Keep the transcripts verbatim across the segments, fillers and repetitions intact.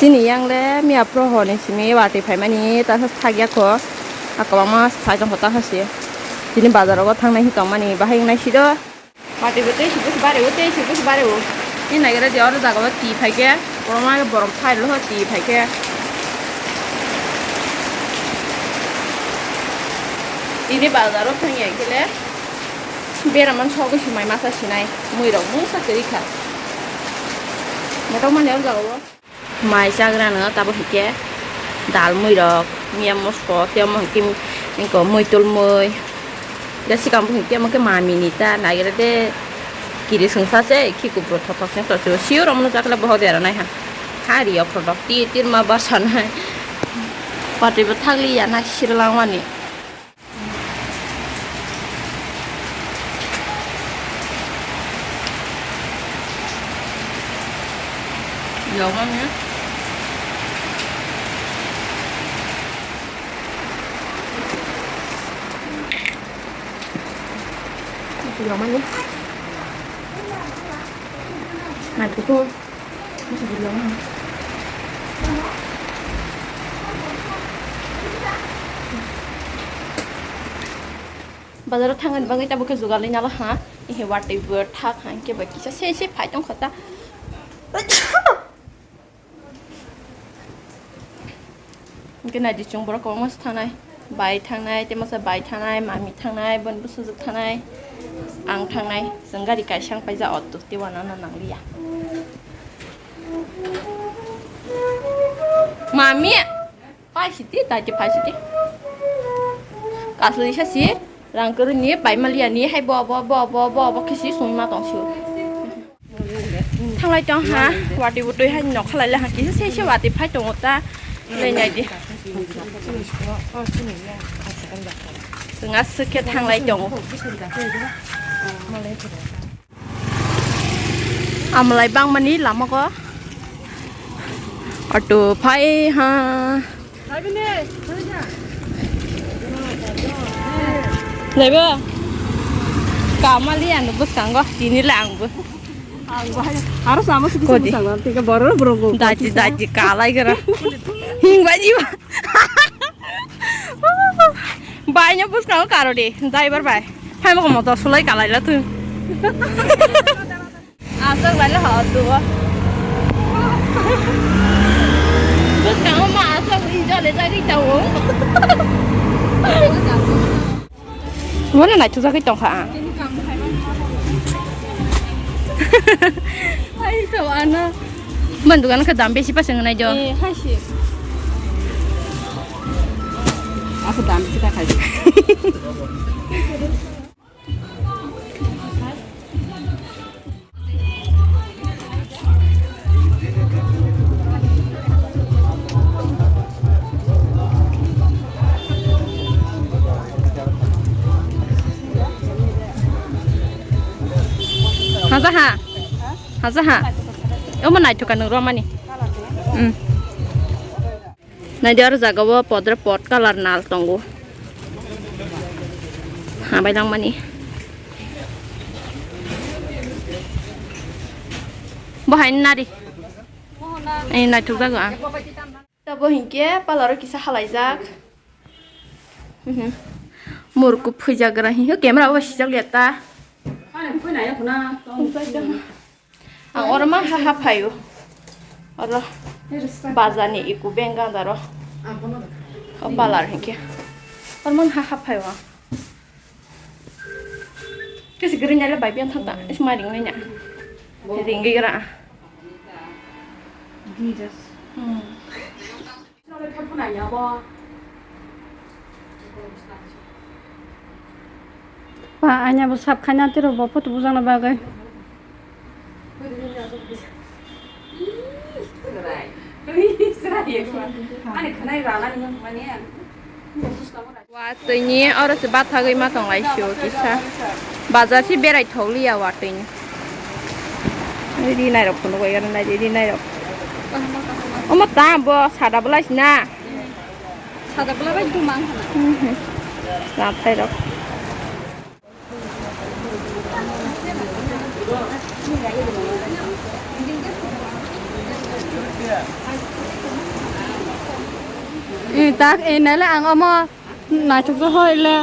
Chini yang le miya pro ho ni simi watwi phaimani ta thak ya kho. A kwbangma sai tong kho ta kha se. Chini bazar rogo thangnai hi tongmani bahai wngnai si do. Watwi bo tei si bwswk bare o, tei si bwswk bare o. Ni nai gra di oro jaga o twi phai khe. Borok ma borom phai lo twi phai khe. Ini bazar o thang ya khe le. Bera man sogo si mai masa sinai. Mui rok mungsa kwrwi kha. Motok mani oro jaga o. Mai chagrano tabuk hinkhe dal mui rok, miya moso, tei omo hinkhe ingko muitul mui. Tei swkang bo hinkhe omo khe mami ni ta naigra de kiri swngsa se khi kupro thothok se tocho sio romno jakle bohok dera nai ha. Ha ri o photo ti tir ma barsa nai. Patwi bo thakli ya na sir langmani. Yogani. Yogani. Nanti ko. Bazaro thangani bagwi tabuk khe jugal nai nala ha. Ihe watwi bo thak ha, hinkhe bai kisa se se phai tong kho ta. Hinkhe nai di chwng borok kwbangma se thangnai. Bai thangnai, tei masa bai thangnai, mami thangnai, boni bwsajwk thangnai, ang thangnai. Chwng gari kaisa ang paijak auto, tei uanana nangliya. Mami! Pai siti, tai ti pai siti. Kasli sa si, rang kwrwi ni, pai maliya ni, hai bo, bo, bo, bo, bo, bo, kisi sung ma tong si. Thanglai tong ha, wati butui hai nok khalai le ha, kisa se se wati phai tongo ta, le nai di. Swnga swkhe thanglai tongo. Amlai bangmani lama ko auto phai ha. Laibo kamali ano bwskango tini le angbo. Aro sama sigi Kodi. Sigi sangam tiga borok borok. Daji daji kalai gara. Hing baji ba. Bai no bwskango karo de driver bai. Phai mo motor sulai kalai la tu. Asok bai la ho tu. Bwskango ma asok injo le jagwi tawo. Wala naithok jagwi tongkha ang. Hai so ano. Ban dukan kha dam besi pa seng nai jo. Eh, hai si. Aku dam besi ka khai. Haja ha. Haja ha. Omo naithok ka nung romani. Hmm. Naidi aro jaga o podre pod colour nal tongo. Habai langmani. Bo hai nari. Ei naithok jago ang. Tabo hinkhe parlour o kisa halaijak. Mhm. Murkuk phuijagra hinkhe camera o sijak liya ta. Ang oro ma ha ha phaio. Oro bazar ni eco bank ganda ro. O parlour hinkhe. Oro ma ha ha phaio. Kesi green jale bai biang thanta. Is ma ring nanya. Ring gira. Hmm. Ba, anya bo sap khaina tiro bo photo bujangna bagwi. Watwi ni oro se bathagwi ma tonglai sio kisa. Bazar se berai thokliya watwi ni. Ri nai rok phunuk bai gana nai ri nai rok. Omo ta bo sada bwlai sina. Sada bwlai bai dumang hana. Mhm. Lathai rok. Eh, tak, eh, nai le ang omo naithok se hoi le.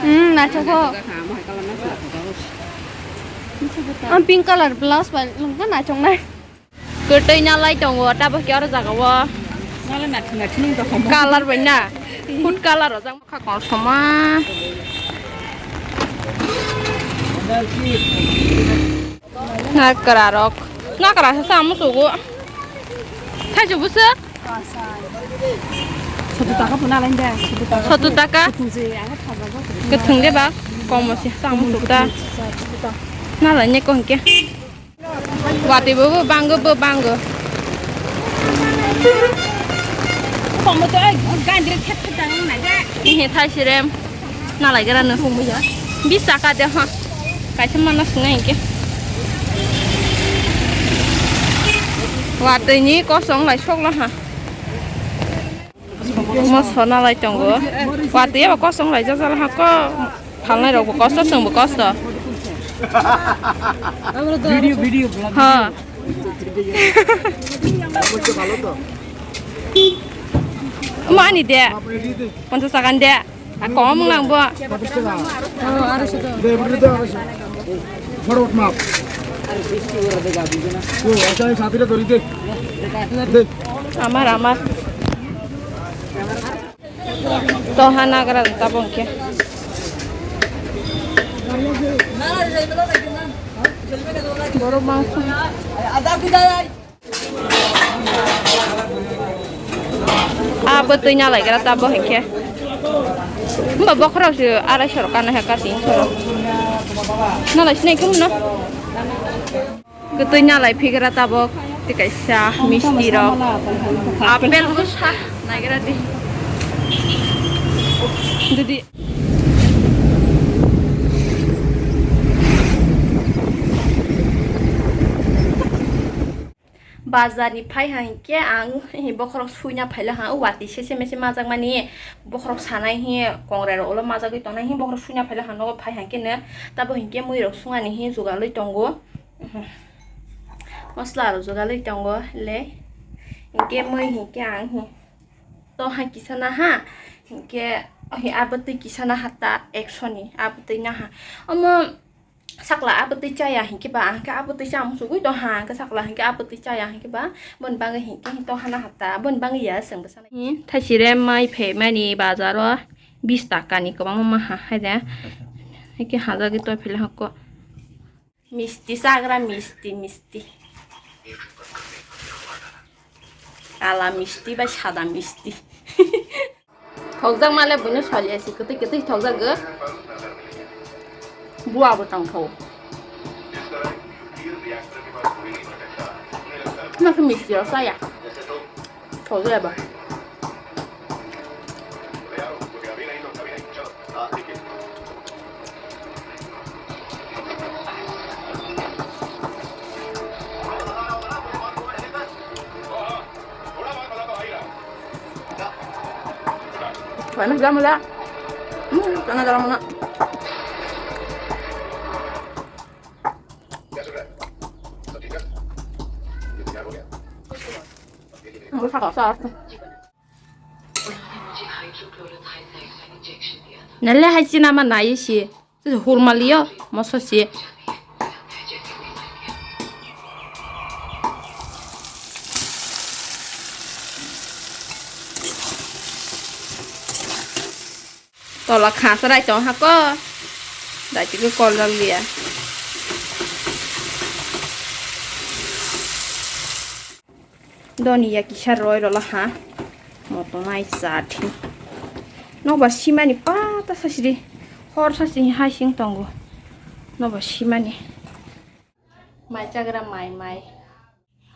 Hmm, naithok ho. Ang pink color blouse bai lungkha naithok nai. Kwtwi nalai tongo, tabuk khe oro jaga o. Nalai naithok naithok nung tong. Color bai na. Food color o jang kha kosom ma. Nakra rok. Nakra sa samu sugo. Thaisu busa. Satu taka pun alain deh. Satu taka. Satu taka. Satu je, ya, kan, thapa ba. Ketheng de ba. Komo si samu sugo ta. Satu taka. Nalai ne kongke. Watwi bo, bo bango, bo bango. Komo to, ai, gandri thet thet dang nai de. Ni he thai sirem. Nalai gara no. Komo ya. Bis taka de ha. Kaisa mana sungai ke. Watwi ni kosong lai sok la ha. Mo sona lai tongo. Watwi abo kosong lai jajal ha ko. Phalnai rok bo kosto, chwng bo kosto. Video, video, vlog. Ha. Mani de. Ponchas taka de. A kom lang bo. Boro map. Yo, acha, satira dori de. De. Amar, amar. To ha nagra ta bongke. Borok mangsa. Abo twi nalai gra ta bo hinkhe. Himba bokhorok se arai soro kana he ka tin soro. Nalai sinai khum no. Kwtwi nalai phigra tabok tei kaisa misti rok. Apple bwsa naigra di. Didi. Bazar ni phai hai khe ang bokhorok suina phaila ha, o watwi sese mese majak mani bokhorok sanai hi kongrai rok ulo majagwi tongnai hi bokhorok suina phaila ha nogo phai hai khe no tabo hinkhe mui rok sungani hi jugalwi tongo. Masla rok jugalwi tongo le. Hinkhe mui hinkhe ang hi to hai kisa naha. Hinkhe ohi abotwi kisa naha ta ekso ni abotwi naha. Omo sakla abotwi chaya hinkhe ba ang khe abotwi chamung sugwi to ha. Hinkhe sakla hinkhe abotwi chaya hinkhe ba boni bagwi hinkhe to hana hata boni bagwi ya chwng bwsana. Hi thaisire mai phe mani bazaro bis taka ni kwbangma maha haida. Hinkhe hajagwi to phila hakko. Misti chagra, misti, misti. Kala misti bai sada misti. Thokjak male buino soli asi, kwtwi kwtwi thokjak go. Bua bo tang thau. Nokhe misti rok chaya. Thokjak ba. Panas gak mula? Hmm, tengah dalam mana? Nale hai chini ama nai si. Hurmaliyo moso si. Tola khasa rai tong hako. Dai tiki kol dal dia. Doni ya kisa roi rola ha. Moto nai chati. Noba simani pata sasiri. Hor sasi hai sing tongo. Noba simani. Mai chagra mai mai.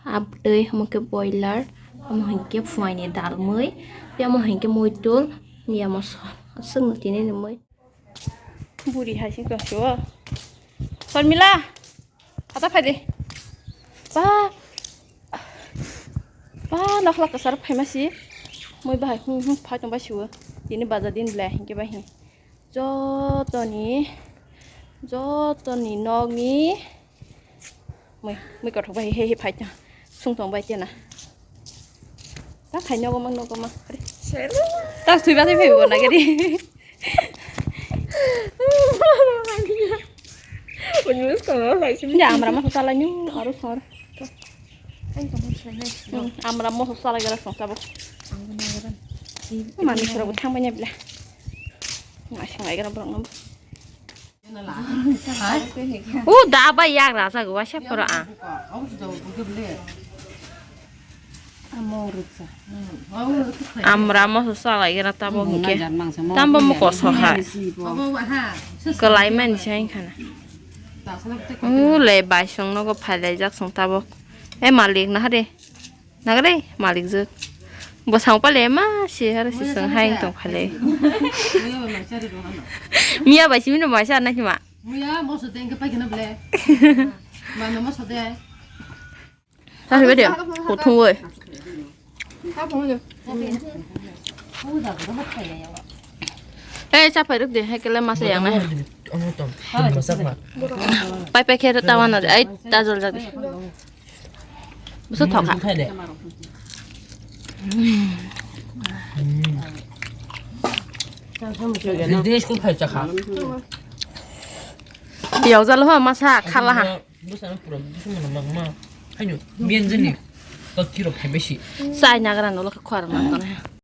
Abdoi omo khe boiler. Omo hinkhe phuaini dalmoi. Tei omo hinkhe moitul. Miya moso. Aswk no tini ni moi. Buri hai se tong sio. Sormila. Hata phai de. Ba. Ba, nokhla kwcharo phaima si. Moi bahai hum hum phai tong ba sio. Tini baja din ble hinkhe ba hi. Jotoni, jotoni nokni Mui, mui kothok bai he he phai ta. Sung tong bai tena. Ta khai nogo mang nogo mang. Ta sui ba sui phai bo na gari. Ini amra mah salah nyu harus har. Hmm, amra mah salah gara song sabo. Mami sura bu thang banyak bela. Ngasih ngai gara borok nang. U da ba yak rasa gua siapa pura ah. Amra moso salai gana tabo hingke. Tambo mo koso ha. Kelai mani sai khana. U le bai song nogo phailai jak song tabo. E malik na hade. Nagre malik jwk. Bwsang pale ma si har si song hai tong phale. Miya bai simi no maisa na hima. Muya moso dengke pai kena ble. Mano moso de. Tari bede. Kothung oi. Eh, chapai ruk de hekele masa yang na. Pai pai khe tawana de. Ai ta jol jak de. Busu thok kha. Desh ko khai chakha. Yau jalo ha masa khala ha. Busa pura busu mana magma. Haino bian jani. Tot kiro khai besi. Sai nagra no lokha khwar ma tona.